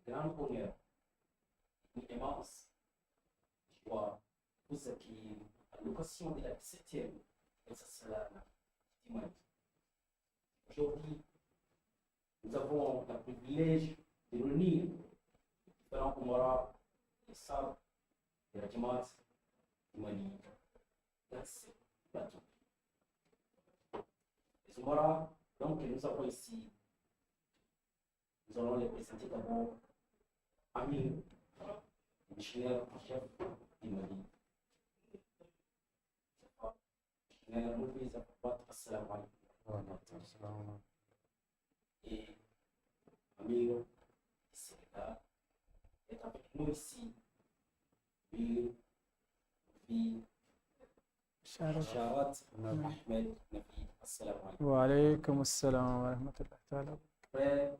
Grand honneur, une immense joie de vous accueillir à l'occasion de la 17e Salana du Mali. Aujourd'hui, nous avons le privilège de réunir les différents Oumara et Sabres de la Jamaat du Mali dans ce plateau. Les Oumara, donc, que nous avons ici, nous allons les présenter d'abord. Amir, missionnaire en chef du Mali. Missionnaire Moulvi Zafabat, assalamu alaikum. Et Amir du Sénégal est avec nous ici. Amir Moulvi Sharat Ahmed Navid, assalamu alaikum. Wa alaykoum assalam wa rahmatullahi ta'ala. Après,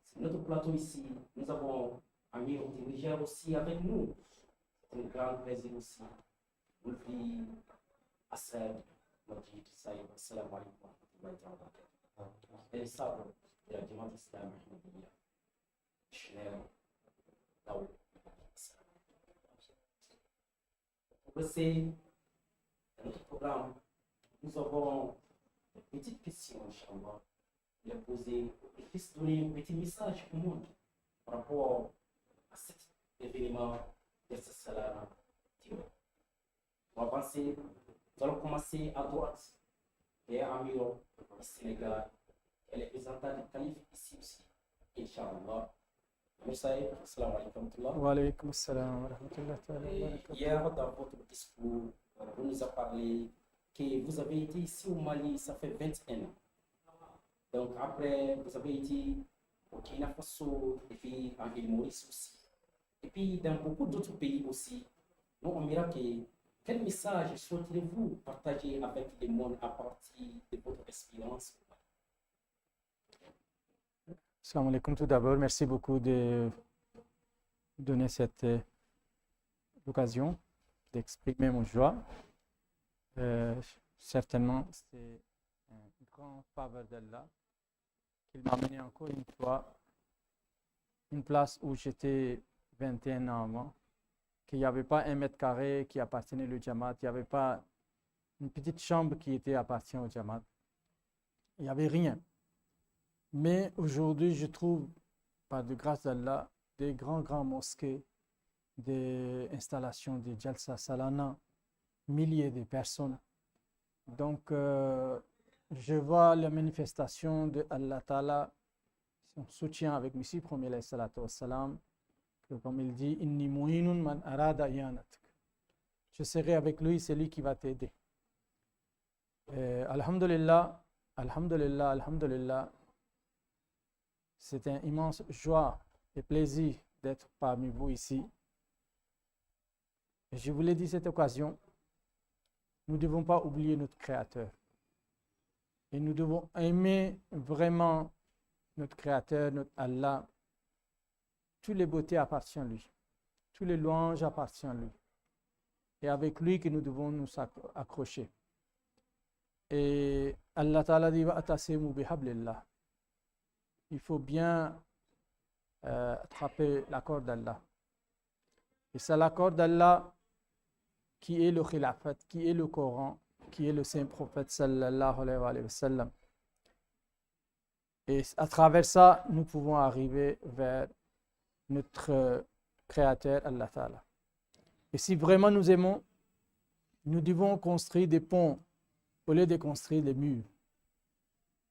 sur notre plateau ici, nous avons Amir du Niger aussi avec nous. C'est un grand plaisir aussi. Moulvi Assad Majid Saïd, assalamu alaikum wa rahmatullahi ta'ala wa barakatuh. Et sabre de la Jamaat Islam Ahmadiyya, Missionnaire Daoud, assalamu alaikum. Pour passer dans notre programme, nous avons des petites questions, Inch'Allah, les poser pour qu'ils puissent donner un petit message au monde par rapport à cet événement de cette Salana. Pour avancer, nous allons commencer à droite. Et Amir du Sénégal, et les représentants du calife ici aussi, Inch'Allah. Amir Saïd, assalamu alaikum wa rahmatullah. Wa alaykoum assalam wa rahmatullahi ta'ala wa Et barakatuh. hier, dans votre discours, vous nous avez parlé que vous avez été ici au Mali, ça fait 21 ans. Donc après, vous avez été au Burkina Faso et puis en île Maurice aussi. Et puis dans beaucoup d'autres pays aussi. Donc on dira que quel message souhaiterez-vous partager avec le monde à partir de votre expérience au Mali? Assalamu alaikum. Tout d'abord, merci beaucoup de donner cette occasion d'exprimer mon joie. Certainement, c'est un grand faveur d'Allah qu'il m'a amené encore une fois une place où j'étais 21 ans avant, qu'il n'y avait pas un mètre carré qui appartenait au Jamaat, il n'y avait pas une petite chambre qui était appartient au Jamaat. Il n'y avait rien. Mais aujourd'hui, je trouve, par de grâce d'Allah, des grands, grands mosquées, des installations de Jalsa Salana, milliers de personnes. Donc, je vois la manifestation de Allah Ta'ala, son soutien avec Messie premier, alayhi salatu wassalam, que comme il dit, Inni mu'inun man arada iyanatak. Je serai avec lui, c'est lui qui va t'aider. Alhamdulillah, alhamdulillah, alhamdulillah. C'est un immense joie et plaisir d'être parmi vous ici. Et je vous l'ai dit cette occasion, nous ne devons pas oublier notre Créateur. Et nous devons aimer vraiment notre Créateur, notre Allah. Toutes les beautés appartiennent à lui. Toutes les louanges appartiennent à lui. Et avec lui que nous devons nous accrocher. Et Allah Ta'ala dit, Wa'tasimu bihablillah. Il faut bien attraper la corde d'Allah. Et c'est la corde d'Allah qui est le khilafat, qui est le Coran, qui est le saint prophète sallallahu alayhi wa sallam. Et à travers ça, nous pouvons arriver vers notre Créateur, Allah Ta'ala. Et si vraiment nous aimons, nous devons construire des ponts au lieu de construire des murs.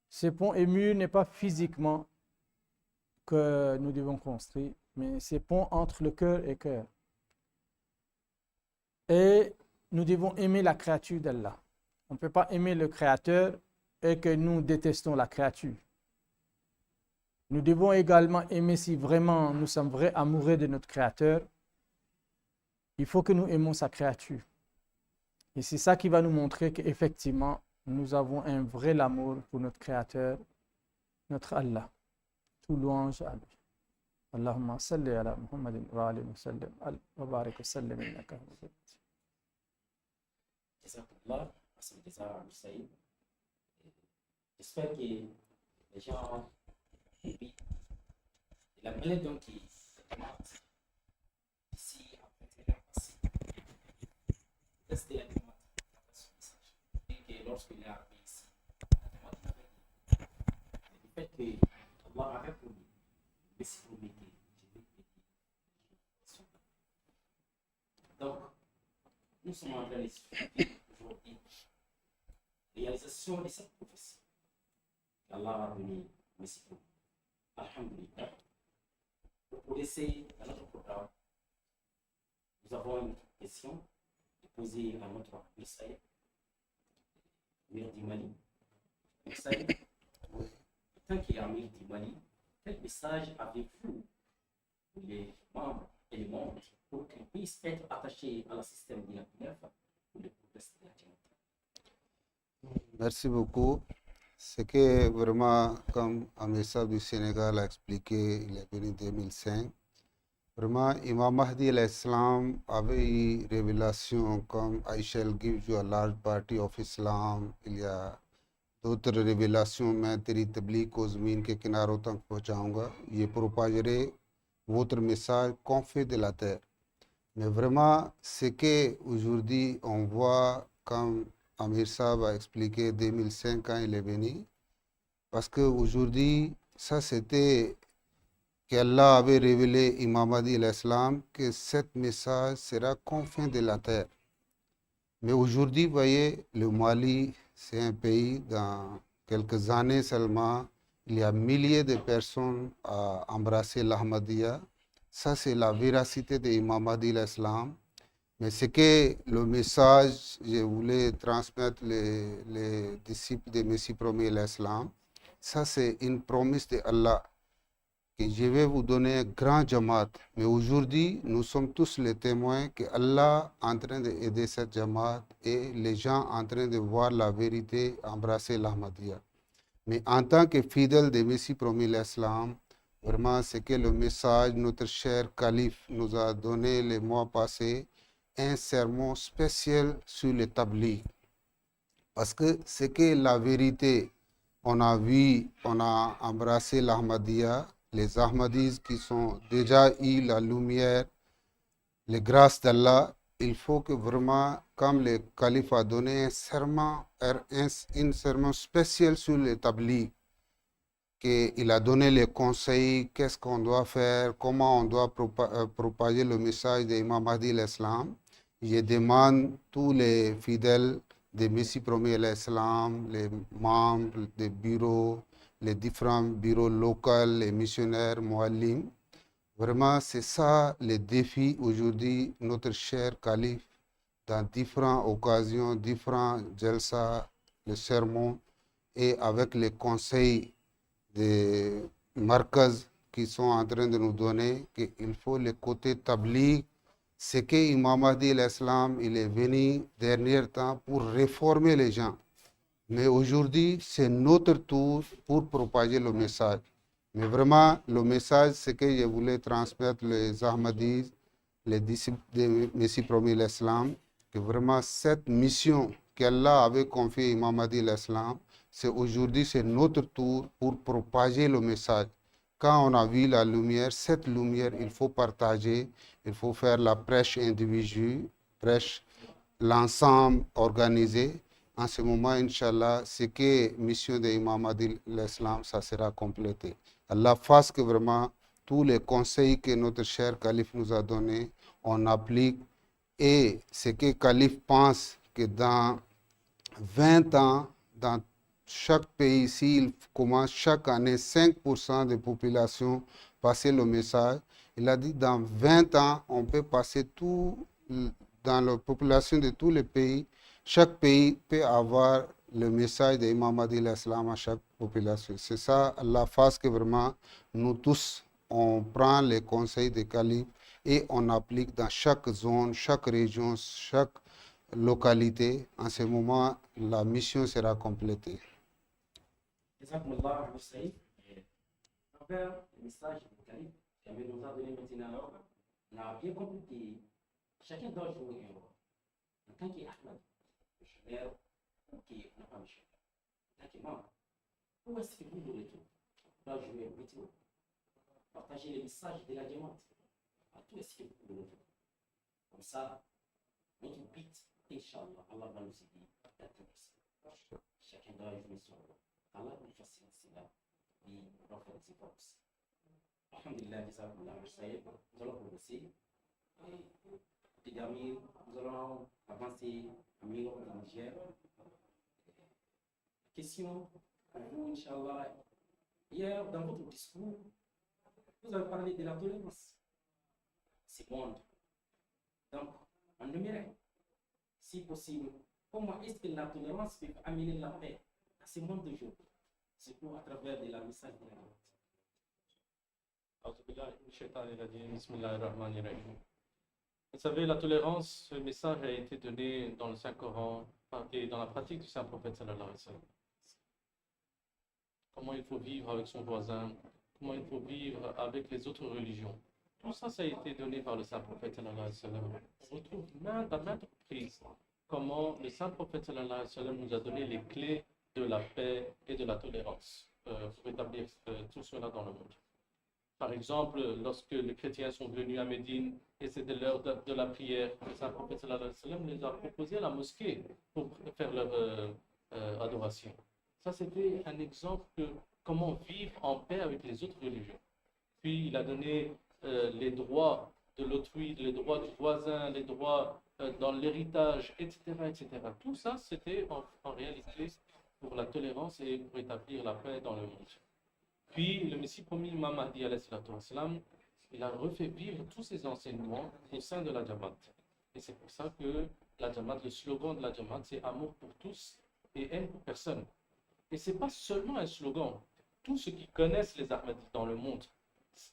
Ces ponts et murs n'est pas physiquement que nous devons construire, mais ces ponts entre le cœur et cœur. Et nous devons aimer la créature d'Allah. On ne peut pas aimer le Créateur et que nous détestons la créature. Nous devons également aimer si vraiment nous sommes vrais amoureux de notre Créateur. Il faut que nous aimons sa créature. Et c'est ça qui va nous montrer qu'effectivement, nous avons un vrai amour pour notre Créateur, notre Allah. Tout louange à lui. Allahumma salli ala Muhammadin wa alihi wa sallam wa barik wa sallam innaka hamidun majid. Jazakallah, Hassan Jaza Saïd. J'espère que les gens ont compris la manière dont Jamaat ici à 21h passé. Restez la Jamaat après ce message. Et que lorsqu'il est arrivé ici, la Jamaat avait dit, du fait que Allah avait promis, mais si vous mettez, je vais aider son. Donc, nous sommes en train de suivre aujourd'hui la réalisation de cette prophétie qu'Allah a donné au Messie promis. Alhamdulillah. Pour progresser dans notre programme, nous avons une question posée à notre Saïd, Amir du Mali. Saïd, en tant qu'Amir du Mali, quel message avez-vous pour les membres et les membres pour qu'ils puissent être attachés à le système de la Khilafa pour le progrès de la Jamaat? Merci beaucoup. C'est que vraiment, comme Amir Saab du Sénégal a expliqué, il est venu en 2005. Vraiment, Imam Mahdi l'Islam avait eu révélation comme I shall give you a large party of Islam. Il y a d'autres révélations, मैं तेरी तबलीग को ज़मीन के किनारों तक पहुंचाऊंगा, ये propagerai votre message confins de la terre. Mais vraiment, ce que aujourd'hui on voit, comme Amir Saab a expliqué 2005 quand il est venu, parce qu'aujourd'hui, ça c'était qu'Allah avait révélé Imam Mahdi l'Islam, que cet message sera confin de la terre. Mais aujourd'hui, vous voyez, le Mali, c'est un pays, dans quelques années seulement, il y a milliers de personnes à embrasser l'Ahmadiyya. Ça, c'est la véracité de Imam Mahdi l'Islam. Mais ce que le message, je voulais transmettre les disciples de Messie promis l'Islam, ça c'est une promesse de Allah, que je vais vous donner un grand Jamaat. Mais aujourd'hui, nous sommes tous les témoins que Allah est en train d'aider cette Jamaat et les gens en train de voir la vérité, embrasser l'Ahmadiyya. Mais en tant que fidèle de Messie promis l'Islam, vraiment c'est que le message, notre cher calife nous a donné les mois passés, un sermon spécial sur le tabligh. Parce que c'est que la vérité, on a vu, on a embrassé l'Ahmadiyya, les Ahmadis qui sont déjà eu la lumière, les grâces d'Allah, il faut que vraiment, comme le calife a donné un sermon spécial sur le tabligh, qu'il a donné les conseils, qu'est-ce qu'on doit faire, comment on doit propager le message de Imam Mahdi l'Islam. Je demande tous les fidèles des Messie promis l'Islam, les membres des bureaux, les différents bureaux locaux, les missionnaires, muallim. Vraiment, c'est ça le défi aujourd'hui, notre cher calife, dans différentes occasions, différents jalsa, le sermon, et avec les conseils des markaz qui sont en train de nous donner, qu'il faut le côté tabligh, ce que Imam Mahdi l'Islam, il est venu dernier temps pour réformer les gens. Mais aujourd'hui, c'est notre tour pour propager le message. Mais vraiment, le message, c'est que je voulais transmettre les Ahmadis, les disciples de Messie promis l'Islam, que vraiment cette mission qu'Allah avait confiée à Imam Mahdi l'Islam, c'est aujourd'hui, c'est notre tour pour propager le message. Quand on a vu la lumière, cette lumière, il faut partager, il faut faire la prêche individuelle, prêche l'ensemble organisé. En ce moment, Inch'Allah, ce que mission de Imam Mahdi l'Islam, ça sera complété. Allah fasse que vraiment tous les conseils que notre cher calife nous a donnés, on applique. Et ce que calife pense que dans 20 ans, dans chaque pays, s'il commence chaque année 5% de population passer le message, il a dit dans 20 ans, on peut passer tout dans la population de tous les pays. Chaque pays peut avoir le message de Imam Mahdi l'Islam à chaque population. C'est ça la phase que vraiment nous tous, on prend les conseils des califes et on applique dans chaque zone, chaque région, chaque localité. En ce moment, la mission sera complétée. Jazakumullah Saïd. À travers le message du calife qui nous a donné maintenant, on a bien compris que chacun doit jouer un rôle. En tant qu'Ahmad, missionnaire ou qui n'a pas missionnaire, en tant que membre, où est-ce que vous voulez tout doit jouer un petit rôle? Partager les messages de la Jamaat. à tous les siècles de nos vies. Comme ça, notre but, Inch'Allah, Allah va nous aider d'atteindre ça. Chacun doit jouer son rôle. Allah nous facilite cela et on doit faire des efforts aussi. Alhamdulillah, jazakumullah khair. Nous allons progresser. Et dernier, nous allons avancer à Amir du Niger. Question pour vous, Inch'Allah. Hier, dans votre discours, vous avez parlé de la tolérance. C'est monde. Donc, on aimerait, si possible, comment est-ce que la tolérance peut amener la paix à ce monde d'aujourd'hui, surtout à travers de la message de la Jamaat. Vous savez, la tolérance, ce message a été donné dans le Saint-Coran et dans la pratique du Saint-Prophète sallallahu alayhi wa sallam. Comment il faut vivre avec son voisin, comment il faut vivre avec les autres religions. Tout ça, ça a été donné par le Saint-Prophète sallallahu alayhi wa sallam. On retrouve maintes à maintes reprises comment le Saint-Prophète sallallahu alayhi wa sallam nous a donné les clés de la paix et de la tolérance pour établir tout cela dans le monde. Par exemple, lorsque les chrétiens sont venus à Médine et c'était l'heure de la prière, le Saint-Prophète sallallahu alayhi wa sallam les a proposé à la mosquée pour faire leur adoration. Ça, c'était un exemple de comment vivre en paix avec les autres religions. Puis, il a donné les droits de l'autrui, les droits du voisin, les droits dans l'héritage, etc., etc. Tout ça, c'était en réalité pour la tolérance et pour établir la paix dans le monde. Puis, le Messie promis, Imam Mahdi, alayhi salatu wassalam, il a refait vivre tous ses enseignements au sein de la Jamaat. Et c'est pour ça que la Jamaat, le slogan de la Jamaat, c'est amour pour tous et haine pour personne. Et ce n'est pas seulement un slogan. Tous ceux qui connaissent les Ahmadis dans le monde,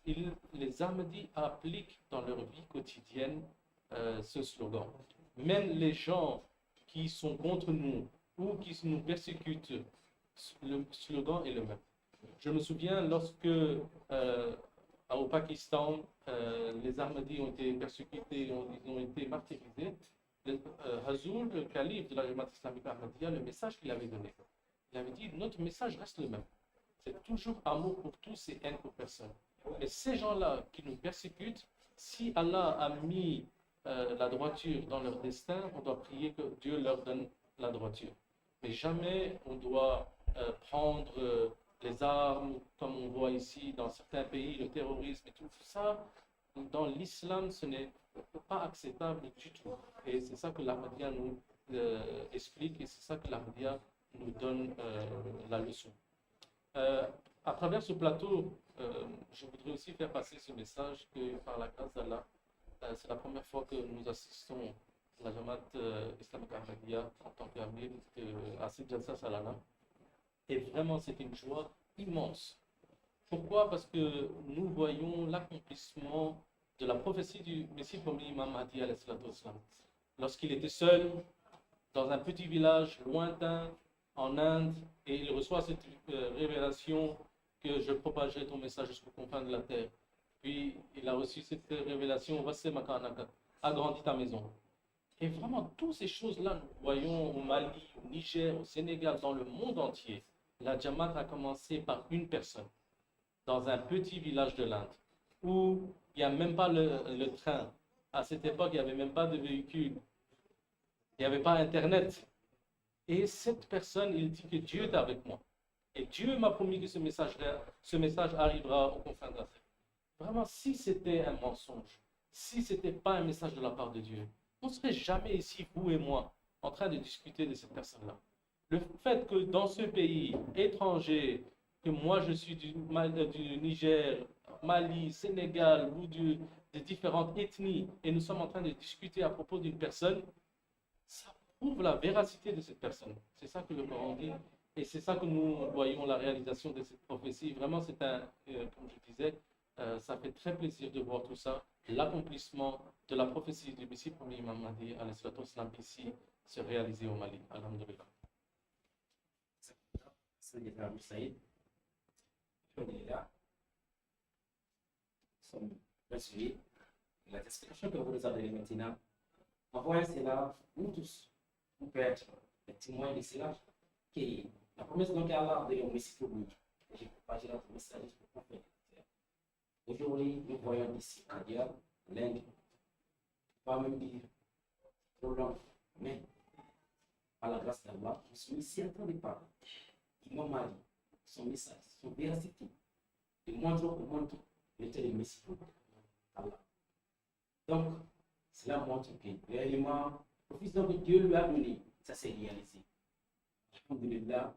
les Ahmadis appliquent dans leur vie quotidienne ce slogan. Même les gens qui sont contre nous ou qui nous persécutent, le slogan est le même. Je me souviens lorsque au Pakistan, les Ahmadis ont été persécutés, ils ont été martyrisés, Hazour, le calife de la Jamaat islamique Ahmadiyya, le message qu'il avait donné, il avait dit, notre message reste le même. C'est toujours amour pour tous et haine pour personne. Et ces gens-là qui nous persécutent, si Allah a mis la droiture dans leur destin, on doit prier que Dieu leur donne la droiture. Mais jamais on doit prendre les armes, comme on voit ici dans certains pays, le terrorisme et tout ça. Dans l'islam, ce n'est pas acceptable du tout. Et c'est ça que l'Ahmadiyya nous explique et c'est ça que l'Ahmadiyya nous donne la leçon. À travers ce plateau, je voudrais aussi faire passer ce message que par la grâce d'Allah, c'est la première fois que nous assistons à la Jamaat islamique Ahmadiyya en tant qu'amir à cette Jalsa Salana. Et vraiment, c'est une joie immense. Pourquoi? Parce que nous voyons l'accomplissement de la prophétie du Messie promis Imam Mahdi alayhi salatu wassalam. Lorsqu'il était seul, dans un petit village lointain, en Inde, et il reçoit cette révélation que je propagerai ton message jusqu'aux confins de la terre. Puis il a reçu cette révélation, Vasse Makanaka, agrandis ta maison. Et vraiment, toutes ces choses-là, nous voyons au Mali, au Niger, au Sénégal, dans le monde entier. La Jamaat a commencé par une personne, dans un petit village de l'Inde, où il n'y a même pas le train. À cette époque, il n'y avait même pas de véhicule. Il n'y avait pas Internet. Et cette personne, il dit que Dieu est avec moi. Et Dieu m'a promis que ce message arrivera aux confins de la terre. Vraiment, si c'était un mensonge, si ce n'était pas un message de la part de Dieu, on ne serait jamais ici, vous et moi, en train de discuter de cette personne-là. Le fait que dans ce pays étranger, que moi je suis du Niger, Mali, Sénégal, ou de différentes ethnies, et nous sommes en train de discuter à propos d'une personne, ça prouve la véracité de cette personne. C'est ça que le Coran dit, et c'est ça que nous voyons la réalisation de cette prophétie. Vraiment, c'est un, comme je disais, ça fait très plaisir de voir tout ça, l'accomplissement de la prophétie du Messie premier Imam Mahdi, alayhi salatu wassalam, ici, se réaliser au Mali. Alhamdulillah. Alhamdulillah. Nous sommes rassurés. La explication que vous nous avez donnée maintenant, en voyant cela, nous tous, nous pouvons être les témoins de cela, qui est la promesse donc Allah de au Messie promis. Je propagerai ton message jusqu'aux confins de la terre. Aujourd'hui, nous voyons ici, Qadia, L'Inde, pas même dire trop long, mais par la grâce d'Allah, nous sommes ici en train de parler. Imam Mahdi, son message, son véracité, de montrer au monde qu'il était le Messie pour Allah. Donc, cela montre que réellement, le fils que Dieu lui a donné, ça s'est réalisé. Alhamdulillah,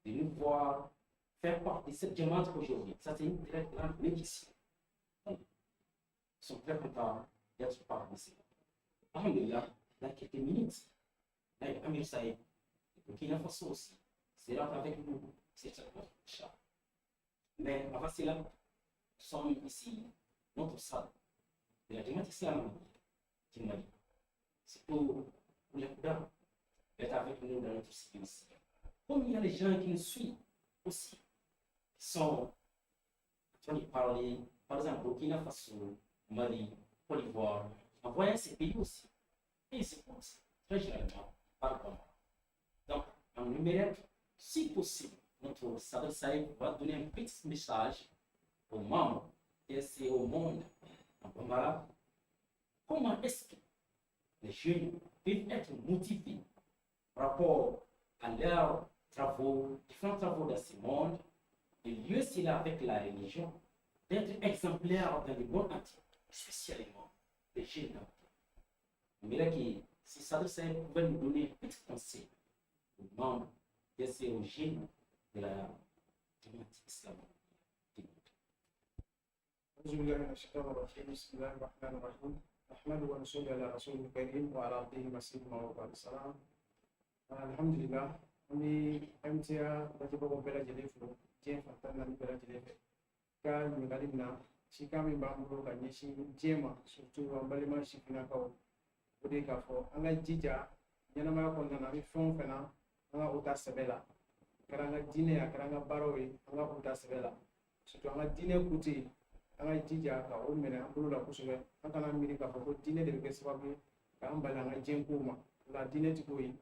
de nous voir faire partie de cette jamaat aujourd'hui, ça c'est une très grande bénédiction. Nous sommes très contents d'être parmi cela. Alhamdulillah, dans quelques minutes, là, Amir Saïd, Burkina Faso aussi, sera avec nous cette fois. Mais avant cela, nous sommes ici, notre salle de la Jamaat islamique du Mali. C'est pour les d'être avec nous dans notre cité aussi. Comme il y a les gens qui nous suivent aussi, qui sont en train de parler, par exemple, Burkina Faso, Mali, Côte d'Ivoire, en voyant ces pays aussi. Et ils s'écoutent très généralement par le Donc, en numéraire, si possible, notre Sadr Saïd va donner un petit message aux membres et c'est au monde en Bambara. Comment est-ce que les jeunes peuvent être motivés par rapport à leurs travaux, différents travaux dans ce monde, de lier cela avec la religion, d'être exemplaires dans le monde entier, spécialement les jeunes. Mais là, si Sadr Saïd pouvait nous donner un petit conseil aux membres et aux jeunes de la Jamaat islamique. أعوذ بالله من الشيطان الرجيم. بسم الله الرحمن الرحيم. نحمده ونصلي على رسوله الكريم وعلى آله وصحبه وبارك. السلام. Alhamdulillah, an bɛ MTA lajɛbagaw bɛɛ lajɛlen fo diɲɛ fan 14 bɛɛ lajɛlen fɛ ka ɲininkali min na. Cikan min b'an bolo ka ɲɛsin diɲɛ ma, surtout an balima sifinnakaw, o de ye k'a fɔ an ka jija ɲɛnamaya kɔnɔna na, an bɛ fɛn o fɛn na, an ka o ta sɛbɛ la. A kɛra an ka diinɛ ye, a kɛra an ka baaraw ye, an ka o ta sɛbɛ la. Surtout an ka diinɛ côté, an ka jija ka o minɛ an bolo la kosɛbɛ. An kana miiri k'a fɔ ko diinɛ de bɛ kɛ sababu ye k'an bali an ka diɲɛ kow ma. O la, diinɛ ti k'o ye.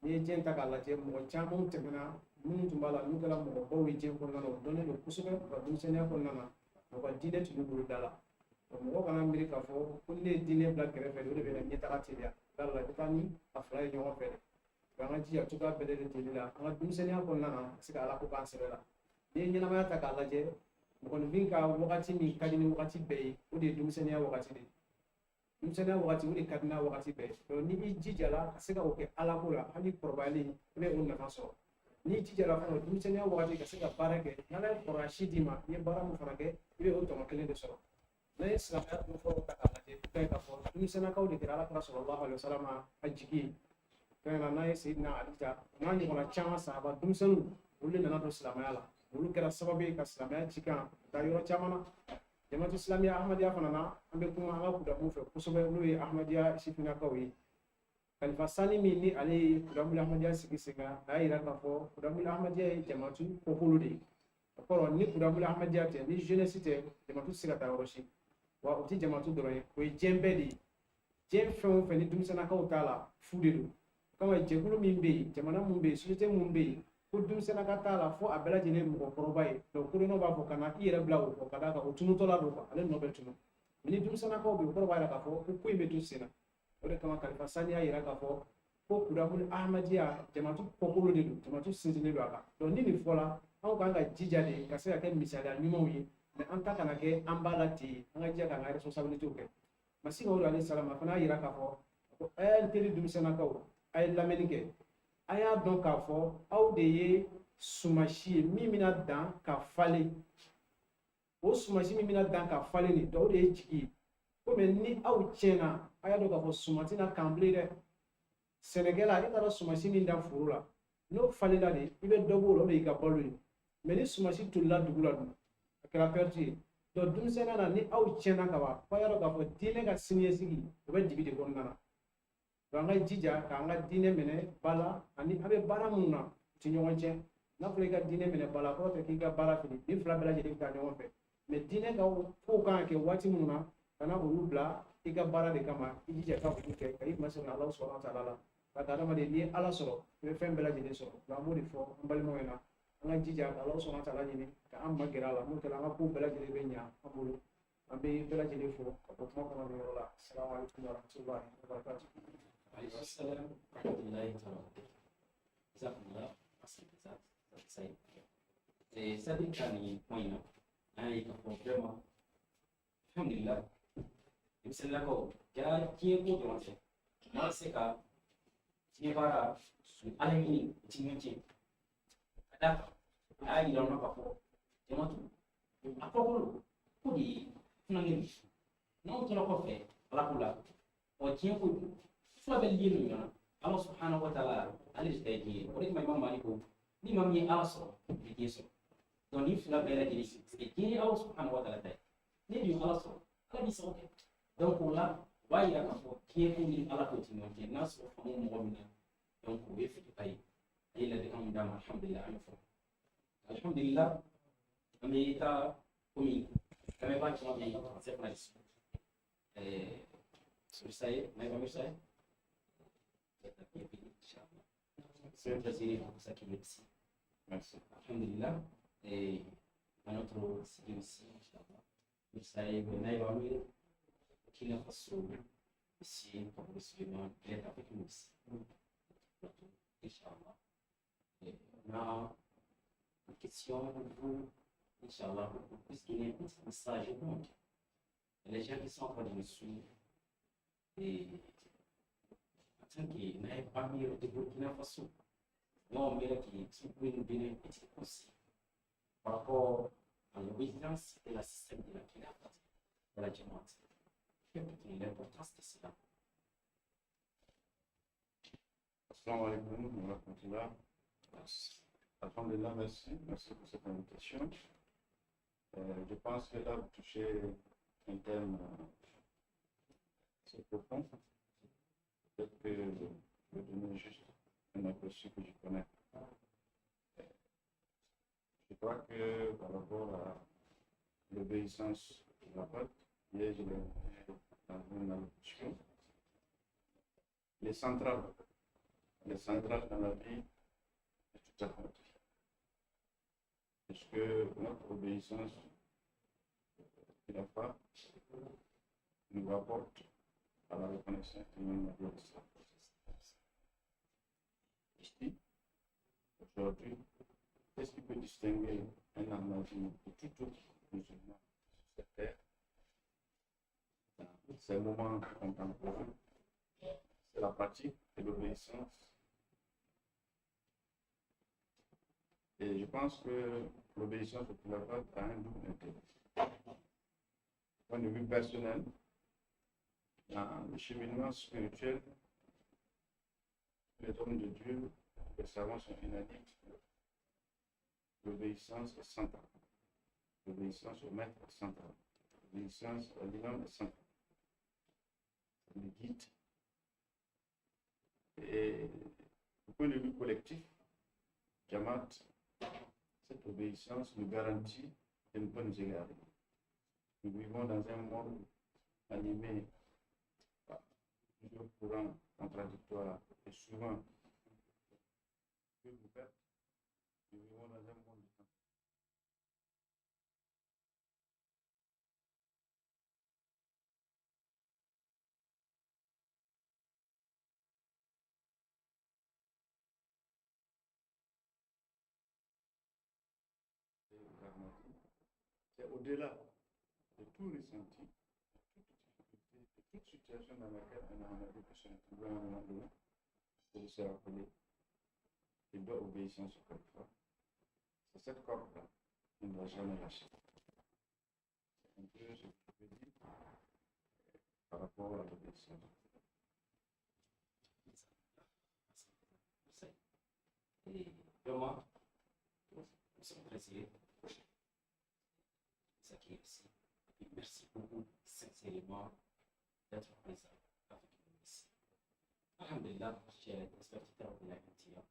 N'i ye diɲɛ ta k'a lajɛ, mɔgɔ caman tɛmɛna minnu tun b'a la, n'u kɛra mɔgɔbaw ye diɲɛ kɔnɔna na, o dɔnnen don kosɛbɛ u ka denmisɛnninya kɔnɔna na, u ka diinɛ tun b'u bolo da la. Mɔgɔ kana miiri k'a fɔ ko ne ye diinɛ bila kɛrɛfɛ, o de bɛ na ɲɛtaga teliya da la. I bɛ taa ni a fila ye ɲɔgɔn fɛ dɛ. An ka jija cogoya bɛɛ lajɛlen la, an ka denmisɛnninya kɔnɔna na, ka se ka Ala ko k'an sɛbɛ la. N'i ye ɲɛnamaya ta k'a lajɛ, mɔgɔninfin ka wagati min ka di ni wagati bɛɛ ye, o de ye denmisɛnninya wagati de ye. Denmisɛnninya wagati, o de ka di n'a wagati bɛɛ ye. Donc ni i jijala ka se ka o kɛ Ala ko la, hali kɔrɔbayalen, i bɛ o nafa sɔrɔ. N'i jijala fana denmisɛnninya wagati ka se ka baara kɛ, n'Ala ye kɔrɔya si d'i ma, i ye baara min fana kɛ, i bɛ o tɔnɔ kelen de sɔrɔ. N'a ye silamɛya dun fɔlɔ ta k'a lajɛ, i b'a ye k'a fɔ denmisɛnninnakaw de kɛra Ala kira sallallahu alaihi wasallam a jigi ye. Fɛn na n'a ye Seyidina Ali ta, n'a ɲɔgɔnna caman, sahaba denmisɛnninw, olu de nana don silamɛya la, olu kɛra sababu ye ka silamɛya cikan ka taa yɔrɔ caman na. Jamatu Silamiya Ahmadiyya fana na, an bɛ kuma an ka kudamu fɛ kosɛbɛ, n'o ye Ahmadiyya sifinnakaw ye. Kalifa Sani min ni ale ye Kudamul Ahmadiyya sigi sen kan, a y'a yira k'a fɔ Kudamul Ahmadiyya ye jamatu kɔkolo de ye. O kɔrɔ, ni Kudamul Ahmadiyya tɛ, ni jeunesse tɛ, jamatu tɛ se ka taa yɔrɔ si. Wa o tɛ jamatu dɔrɔn ye, o ye diɲɛ bɛɛ de ye. Diɲɛ fɛn o fɛn ni denmisɛnninnakaw t'a la, fu de don. O kama, jɛkulu min bɛ yen, jamana mun bɛ yen, société mun bɛ yen ko denmisɛnninka t'a la, fo a bɛɛ lajɛlen ye mɔgɔkɔrɔba ye. Donc kodɔnnaw b'a fɔ ka na i yɛrɛ bila o kɔ, ka d'a kan o tunutɔla don quoi, ale nɔ bɛ tunu. Mais ni denmisɛnninnakaw bɛ yen, o kɔrɔ b'a jira k'a fɔ ko ko in bɛ to sen na. O de kama Kalifa Sani y'a jira k'a fɔ ko Kudamul Ahmadiyya jamatu kɔkolo de don, jamatu sinsinnen don a kan. Donc ni nin fɔla, anw kan ka jija de ka se ka kɛ misaliya ɲumanw ye, mais an ta kana kɛ an b'a la ten. An ka jija k'an ka responsabilité kɛ. Masihi Mawudu alayhi salam, a fana y'a jira k'a fɔ ko a ye n teri denmisɛnninnakaw, a ye lamɛnni kɛ, a y'a dɔn k'a fɔ aw de ye sumasi ye min bɛna dan ka falen. O sumasi min bɛna dan ka falen nin, o de ye jigi ye. Komi ni aw tiɲɛna, a y'a dɔn k'a fɔ suman tɛna kan bilen dɛ. Sɛnɛkɛla, e taara sumasi min dan foro la, n'o falenna de, i bɛ dɔ b'o la, o de y'i ka balo ye. Mais ni sumasi tolila dugu la dun, a kɛra perte ye. Donc denmisɛnninya na, ni aw tiɲɛna ka ban, f'a y'a dɔn k'a fɔ diinɛ ka siniɲɛsigi, o bɛ dibi de kɔnɔna na. Donc an ka jija k'an ka diinɛ minɛ ba la, ani an bɛ baara minnu na, u tɛ ɲɔgɔn cɛ. N'a fɔra i ka diinɛ minɛ ba la, kɔrɔ tɛ k'i ka baara fili. Ni fila bɛɛ lajɛlen bɛ taa ɲɔgɔn fɛ. Mais diinɛ ka kow kan ka kɛ waati minnu na, kana olu bila i ka baara de kama. I jija ka olu kɛ ka i masɔrɔ Ala subhanahu wa ta'ala la. Ka adamaden, n'i ye Ala sɔrɔ, i bɛ fɛn bɛɛ lajɛlen sɔrɔ. Donc an b'o de fɔ an balimaw ɲɛna, an ka jija ka Ala subhanahu wa ta'ala ɲini ka an magɛrɛ a la. N'o kɛra, an ka kow bɛɛ lajɛlen bɛ ɲa an bolo. An bɛ bɛɛ lajɛlen fo ka bɔ kuma kɔnɔ nin yɔrɔ la. Salamu alaikum wa rahmatulahi wa barakatuh. Alaykum salam wa rahmatullahi wa barakatuh. Jazakumullah ahsan jazak. C'est-à-dire ka nin point in na, an y'a ye k'a fɔ vraiment, alhamdulillah, denmisɛnninlakaw ja diɲɛ ko dɔrɔn tɛ, n'an se ka diɲɛ baara ala ɲini o ti ɲɔgɔn tiɲɛ. Ka d'a kan a y'a yira an na k'a fɔ jamatu a kɔkolo ko de ye funankɛ n'anw tora kɔfɛ ala ko la ɔ diɲɛ ko dun fila bɛɛ lié ɲɔgɔn na. Ala subhanahu wa ta'ala ale de ta ye diɲɛ ye. O de kama Imam Malik ko ni maa min ye ala sɔrɔ, i bɛ diɲɛ sɔrɔ. Donc ni fila bɛɛ lajɛlen, parce que diɲɛ ye ala subhanahu wa ta'ala ta ye, ne dun ye ala sɔrɔ, ala b'i sago kɛ. Donc o la o b'a yira k'a fɔ diɲɛ ko ni ala ko ti ɲɔgɔn cɛ. N'a sɔrɔ faamu mɔgɔ min na, donc o ye filiba ye. A ye ladilikan min d'a ma, alhamdulillah, an y'o fɔ, alhamdulillah. An bɛ taa komi lamɛnbaa caman bɛ yen français fana de sɔrɔ. Mirsaye, Naïba Mirsaye, inchallah. C'est un plaisir de vous accueillir ici. Merci. Alhamdulillah. Et à notre studio ici, inchallah. Mirsaye, Naïba Amir, Burkina Faso, ici, pour Suleiman, il est avec nous ici. Inch'Allah. Et on a une question pour vous, Inch'Allah, pour qu'on puisse donner un petit message au monde. Les gens qui sont en train de nous suivre, et en tant que Naïb Amir de Burkina Faso, non, mais qui, si vous pouvez nous donner un petit conseil par rapport à l'obéissance et le système de la Khilafat de la Jamaat. Quelle est l'importance de cela? Assalamu alaikum wa rahmatullah. Alhamdulillah, merci. Merci pour cette invitation. Je pense que là, vous touchez un thème assez profond. Peut-être que je vais donner juste un aperçu que je connais. Je crois que par rapport à l'obéissance de la porte, hier je l'ai dit dans une allocution, les centrales dans la vie de tout accompli. Puisque notre obéissance de la foi nous rapporte à la reconnaissance de l'Imam Mahdi. Aujourd'hui, qu'est-ce qui peut distinguer un Ahmadi de tout autre musulman sur cette terre? Dans ces moments contemporains, c'est la pratique de l'obéissance. Et je pense que l'obéissance au Khilafat a un double intérêt. Du point de vue personnel, dans le cheminement spirituel, les hommes de Dieu, les savants sont unanimes. L'obéissance est centrale. L'obéissance au maître est centrale. L'obéissance à l'imam est centrale. Ça nous guide. Et du point de vue collectif, Jamaat, cette obéissance nous garantit de ne pas nous égarer. Nous vivons dans un monde animé par plusieurs courants contradictoires et souvent que nous perdons. Nous vivons dans un monde de C'est au-delà de tout ressenti, de toute difficulté, de toute situation dans laquelle un Ahmadi peut se retrouver à un moment donné, c'est de se rappeler qu'il doit obéissance au califat. C'est cette corde-là qu'il ne doit jamais lâcher. C'est un peu ce que je peux dire par rapport à l'obéissance. Et vraiment, nous sommes très heureux. Ici. Et merci beaucoup sincèrement d'être présent avec nous ici. Alhamdulillah, chers spectateurs de la MTA,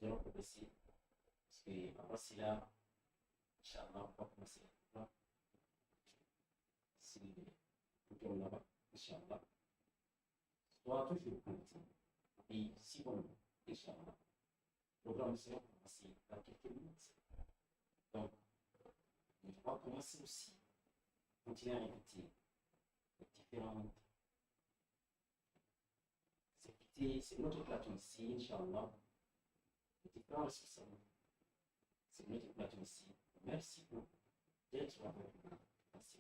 nous allons progresser parce que après cela, Inch'Allah, on va commencer là. Si le là-bas, Inch'Allah, soit toujours connecté. Et si bon, Inch'Allah, le programme sera commencé dans quelques minutes. Donc, on va commencer aussi Continuez à inviter les différentes invités. C'est notre plateau ici, Inch'Allah. Les différents responsables. C'est notre plateau ici. Merci beaucoup d'être avec nous. Merci.